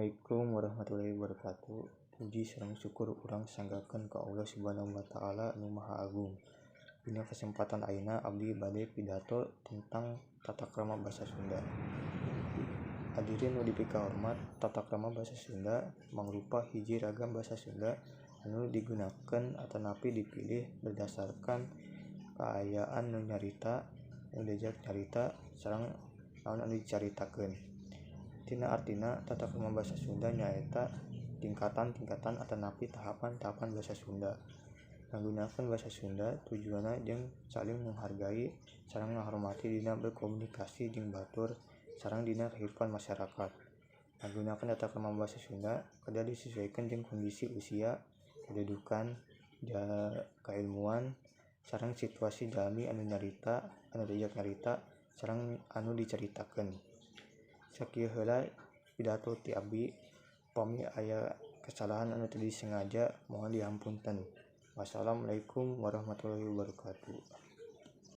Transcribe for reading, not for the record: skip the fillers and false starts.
Assalamualaikum warahmatullahi wabarakatuh. Puji sareng syukur urang sanggakeun ka Allah Subhanahu wa Ta'ala anu Maha Agung. Dina kesempatan ayeuna abdi bade pidato tentang tata krama basa Sunda. Hadirin nu dipikahormat, tata krama basa Sunda mangrupa hiji ragam basa Sunda anu digunakeun atanapi dipilih berdasarkan kaayaan nu nyarita, nu diajak nyarita, sareng naon anu dicaritakeun. Tina artina, tata krama basa Sunda nyaeta tingkatan-tingkatan atanapi tahapan-tahapan basa Sunda. Ngagunakeun basa Sunda tujuanna jeung saling menghargai sareng ngahormati dina berkomunikasi jeung batur sareng dina kahirupan masyarakat. Ngagunakeun tata krama basa Sunda kedah disesuaikeun jeung kondisi usia, kedudukan, kailmuan, sareng situasi jalmi anu nyarita, anu diajak nyarita, sareng anu dicaritakeun. Sakieu heula pidato ti abdi, upami aya kesalahan anu teu disengaja mohon dihapunten. Wassalamualaikum warahmatullahi wabarakatuh.